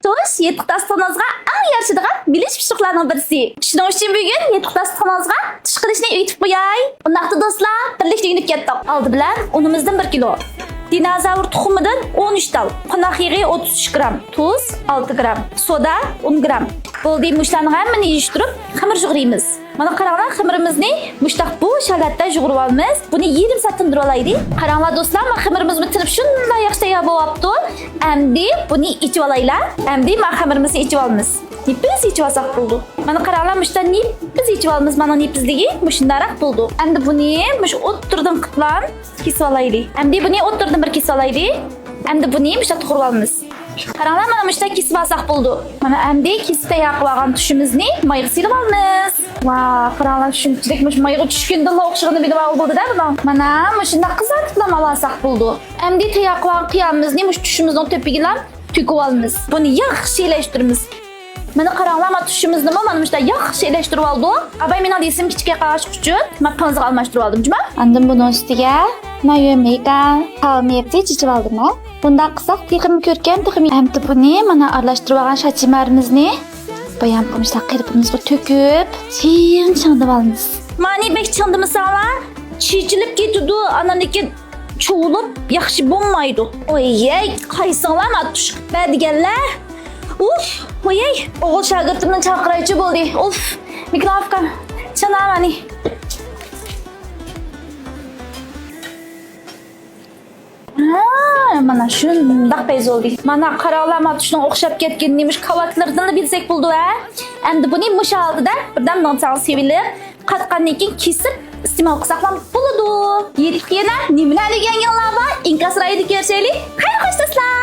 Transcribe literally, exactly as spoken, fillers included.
تۇش يېتىق داستىخىنىڭىزغا ئەڭ يارىشىدىغان مىلىش پىششىقلارنىڭ بىرسى. شۇنىڭ ئۈچۈن بۈگۈن يېتىق داستىخىنىڭىزغا تۇش قىلىشنى ئۆگىتىپ قوياي. ئۇنداقتا دوستلار، بىرلىكتە ئۆگىنىپ كەتتۇق. ئالدى بىلەن ئۇنىمىزدىن بىر كىلو، دىنازاۋر تۇخۇمىدىن ئون ئۈچ تال، قوناق يېغى ئوتتۇز ئۈچ گرام، تۇز ئالتە گرام، سودا ئون گرام. بولدى، مۇشۇلارنىڭ ھەممىنى يىغىشتۇرۇپ خېمىر يۇغۇرىمىز. مانا قاراڭلار، خېمىرىمىزنى مۇشتاق بوش ھالەتتە يۇغۇرۇپ ئالىمىز. بۇنى يېرىم سائەت تىندۇرۇۋالايلى. قاراڭلار دوستلار، مانا خېمىرىمىزمۇ تىنىپ شۇنداق ياخشى تەييار بولۇپتۇ. ئەمدى بۇنى ئېچىۋالايلى. ئەمدى مانا خېمىرىمىزنى ئېچىۋالىمىز. نېپىز ئېچىۋالساق بولىدۇ. مانا قاراڭلار، مۇشتا نېپىز ئېچىۋالىمىز. مانا نېپىزلىكى مۇشۇنداقراق بولىدۇ. ئەمدى بۇنى مۇشۇ ئوتتۇرىدىن قىپلام كېسىۋالايلى. ئەمدى بۇنى ئوتتۇرىدىن بىر كېسىۋالايلى. ئەمدى بۇنى مۇشتا توغرىۋالىمىز. قاراڭلار، مانا مۇشتا كېسىۋالساق بولىدۇ. مانا ئەمدى كېسىپ تەييار قىلىۋالغان تۇشىمىزنى مايغا سېلىۋالىمىز. ۋاھ، قاراڭلار، شۇنچىلىك مۇشۇ مايغا چۈشكىنىدىلا ئوخشىغىنى بىلىۋالغىلى بولدى-دە بۇنىڭ. مانا مۇشۇنداق قىزارتىپلا ئالساق بولىدۇ. ئەمدى تەييار قىلغان قىيامىمىزنى مۇشۇ تۇشىمىزنىڭ تۆپىگىلا تۆكۈۋالىمىز. بۇنى ياخشى ئىلەشتۈرىمىز. مانا قاراڭلار، مانا تۇشىمىزنىمۇ مانا مۇشۇنداق ياخشى ئىلەشتۈرۈۋالدۇق. ئاباي مېنىڭ دېسىم كىچىككە قالغاچقا ئۈچۈن مانا پىڭزىغا ئالماشتۇرۇۋالدىم جۇما. ئاندىن بۇنىڭ ئۈستىگە مانا يۆمەيكەن، قاۋا مېۋىسى چېچىۋالدىم مەن. بۇنداق قىلساق تېخىمۇ كۆركەم، تېخىمۇ. ئەمدى بۇنى مانا ئارىلاشتۇرۇۋالغان شاچىمارىمىزنى بايام مۇشۇنداق قېلىپىمىزغا تۆكۈپ چىڭ چىڭدىۋالىمىز. مانى بەك چىڭدىمىساڭلار چېچىلىپ كېتىدۇ، ئاندىن كېيىن چۇۋۇلۇپ ياخشى بولمايدۇ. ئويەي، قايسىڭلار مانا تۇش بەر دېگەنلەر. ئۇف، ئويەي، ئوغۇل شاگىرتىمنى چاقىرايچۇ بولدى. ئۇف، مىكروفكا، چىنا مانى. ھا، مانا شۇنداق پەيز بولدى. مانا قاراڭلار، مانا تۇشنىڭ ئوخشاپ كەتكىنىنى مۇشۇ كاۋاكلىرىدىنلا بىلسەك بولىدۇ ھە. ئەمدى بۇنى مۇشۇ ھالىتىدە بىردەم مىڭ چاڭ سېۋىلىپ، قاتقاندىن كېيىن كېسىپ ئىستېمال قىلساقلا بولىدۇ. يېتىپ يەنە نېمىلەرنى ئۆگەنگىنىڭلار بار؟ ئىنكاس رايىدا كۆرۈشەيلى. خەير خوش دوستلار!